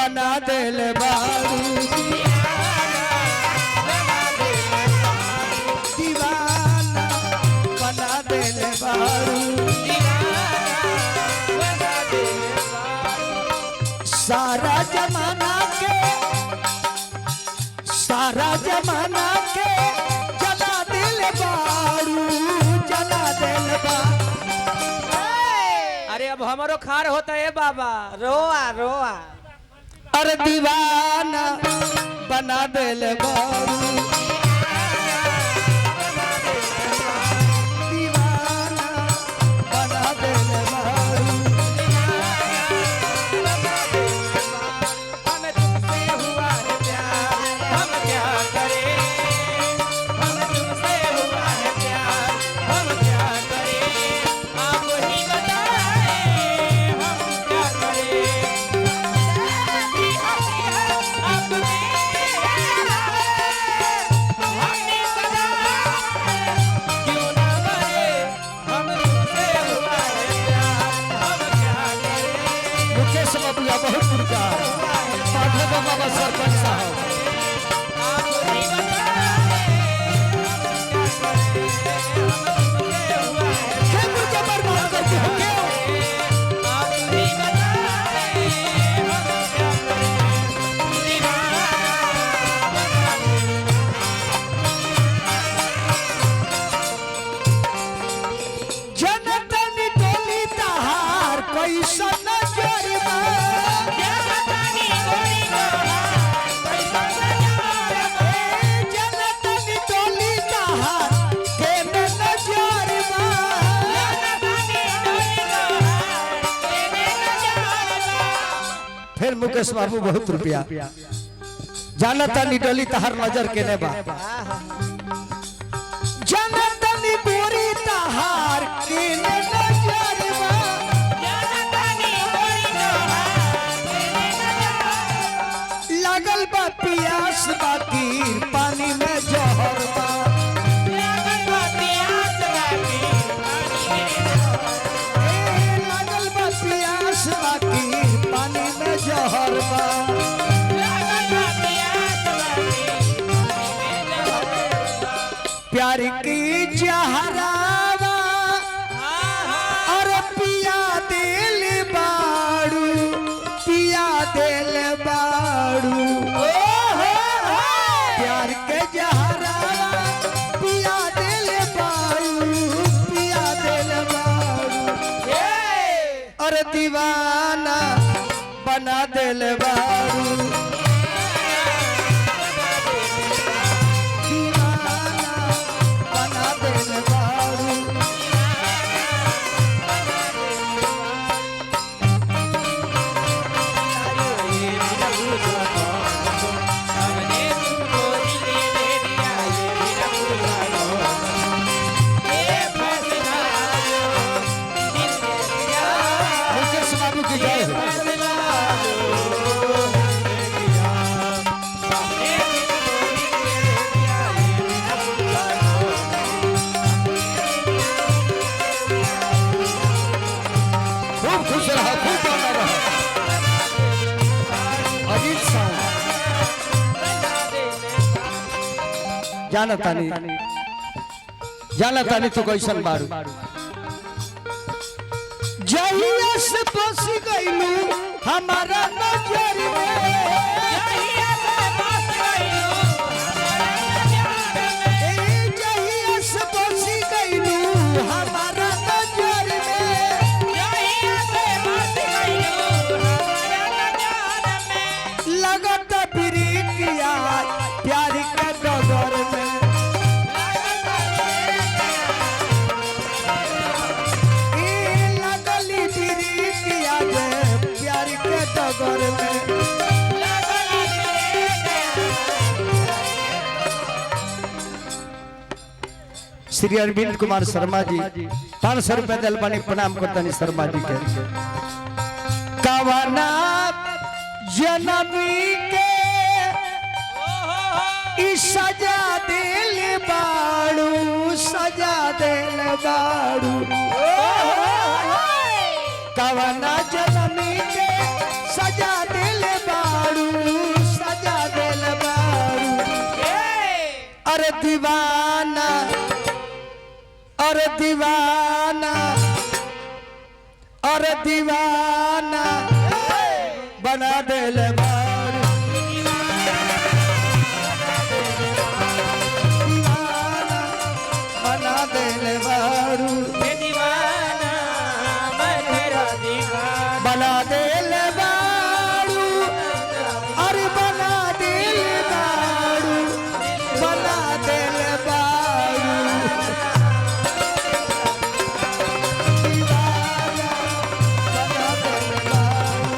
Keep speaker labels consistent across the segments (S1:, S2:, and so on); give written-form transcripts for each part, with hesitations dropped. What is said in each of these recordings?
S1: बना दिल बारू, दीवाना बना दिल बारू। सारा जमाना के, सारा जमाना के जला दिल बारू, जला दिल बारू।
S2: अरे अब हमारो खार होता है बाबा,
S3: रोआ रोआ।
S1: अरे दीवाना बना दिल बारू, दीवाना बना दिल बारू।
S2: हमें तुमसे हुआ है प्यार, हम क्या करें, हमें तुमसे हुआ है प्यार, हम क्या करें, आप ही बताएं हम क्या करें। क्यों ना मरे, हम तुमसे हुआ है प्यार, हम क्या करें।
S1: मुकेश बाबूआ बहुत पुरस्कार, पाठक बाबा सरपंच साहब।
S2: आप ही बताएं हम क्या करें, हम तुमसे हुआ है
S1: क्यों मुझे बर्बाद करते हो क्यों?
S2: आप ही बताएं हम क्या करें। दीवाना बना दे।
S1: जनतन टोली तहार कैसा नजर बा।
S2: जनतानी गोरी गोरा, कैसा नजारा बा।
S1: ए जनतन टोली तहार के नजर बा।
S2: जनतानी गोरी गोरा, केने नजारा बा।
S1: फिर मुकेश बाबू बहुत रुपया। जानता डोली तहार नजर केने बा, जनतन गोरी तहार केने नजर बा।
S2: जनतानी गोरी गोरा, केने नजारा बा।
S1: लागल बा पियास बाकी पानी में जहर बा।
S2: लागल बा प्यास बाकी, पानी में जहर।
S1: ए लागल बा पियास बाकी पानी में जहर बा।
S2: लागल बा प्यास बाकी, पानी में जहर बा।
S1: प्यार की जहरावा और पिया दिल बाड़ू, पिया दिल बाड़ू। प्यार के जहरावा पिया दिल बाड़ू, पिया दिल बाड़ू। और दीवाना बना दिल बाड़ू, दीवाना बना दिल बाड़ू।
S2: हमने तुमको दिल दे दिया, ये भी न भूला ये फैसला जो दिल दे दिया,
S1: मुकेश बाबू की जय हो।
S2: फैसला जो हमने किया। हमने तुमको दिल दे दिया, ये भी न भूला।
S1: खूब खुश रहो, खूब बना रहो। अजीत साहब जानतानी, जानतानी तू कैसन बारू। जहिया से बस गइलू हमारा नजर में,
S2: जहिया से बस गइलू हमारा नजर में,
S1: ए जहिया से बस गइलू हमारा नजर में।
S2: जहिया से बस गइलू हमारा नजर में।
S1: लगत प्रीतिया प्यार के डगर में, ए लगली प्रीतिया जे प्यार के डगर में। श्री अरविंद कुमार शर्मा जी 500 रुपया दिल बानी, प्रणाम करतनी शर्मा जी के। कवना जनमी के ई सजा दिल बाड़ू, सजा दिल बाड़ू। कवना जनमी के सजा दिल बाड़ू। दीवाना, अरे दीवाना, अरे दीवाना बना देले बारू। दीवाना बना देले बारू।
S2: मैं दीवाना, मैं तेरा दीवाना।
S1: बना देले बारू, अरे बना देले बारू, बना देले बारू। दीवाना बना देले बारू।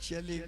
S1: चली।